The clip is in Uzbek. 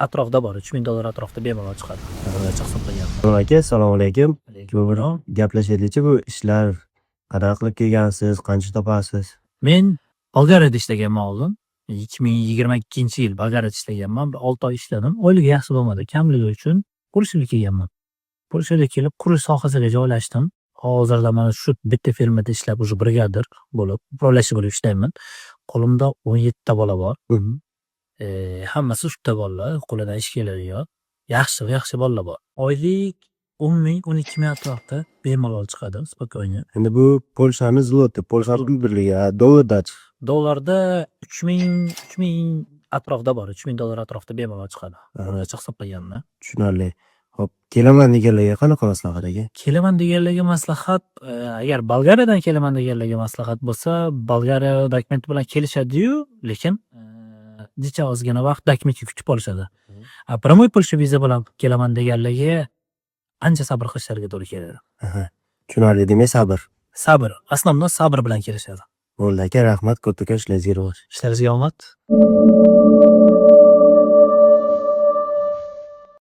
Atrofda bor, 3000 dollar atrofida bemalol chiqadi. O'rtacha hisoblaganman. Salom aka, assalomu alaykum. Alaykum. Gaplashaylikchi, bu ishlar qanaqa qilib kelgansiz, qancha topasiz? Men Bolgariyada ishlaganman oldin. 2022-yil Bolgariyada ishlaganman. Bir 6 oy ishladim. Oyligi yaxshi bo'lmadi. Kamligi uchun Polshaga kelganman. Polshaga kelib qurilish sohasiga joylashdim. Hozirda mana shu bitta firmada ishlab, уже brigadir bo'lib, управляющий bo'lib ishlayman. Qo'limda 17 ta bola bor. Hammasi usta bolalar, qo'lidan ish keladigan. Yaxshi, yaxshi bolalar bor. Oylik 10 ming, 12 ming atrofida bemalol chiqadi, спокойно. Endi bu Polshani zloti, Polsha pul birligi, a dollardachi? Dollarda 3000, 3000 atrofida bor. 3000 dollar atrofida bemalol chiqadi. O'rtacha hisoblaganman. Tushunarli. Xo'p, kelaman deganlarga qanaqa maslahat, aka? Kelaman deganlarga maslahat, agar Bolgariyadan kelaman deganlarga maslahat bo'lsa, Bolgariya dokumenti bilan kelishadi-yu, lekin jicha ozgina vaqt dokumentga kutib olishadi. A прямой Polsha viza bilan kelaman deganlarga ancha sabr qilishlariga to'g'ri keladi. Aha. Tushunarli, demak, sabr. Sabr, основной sabr bilan kelishadi. Bo'ldi, aka, rahmat, kattakon, ishlaringizga rivoj. Ishlaringizga omad.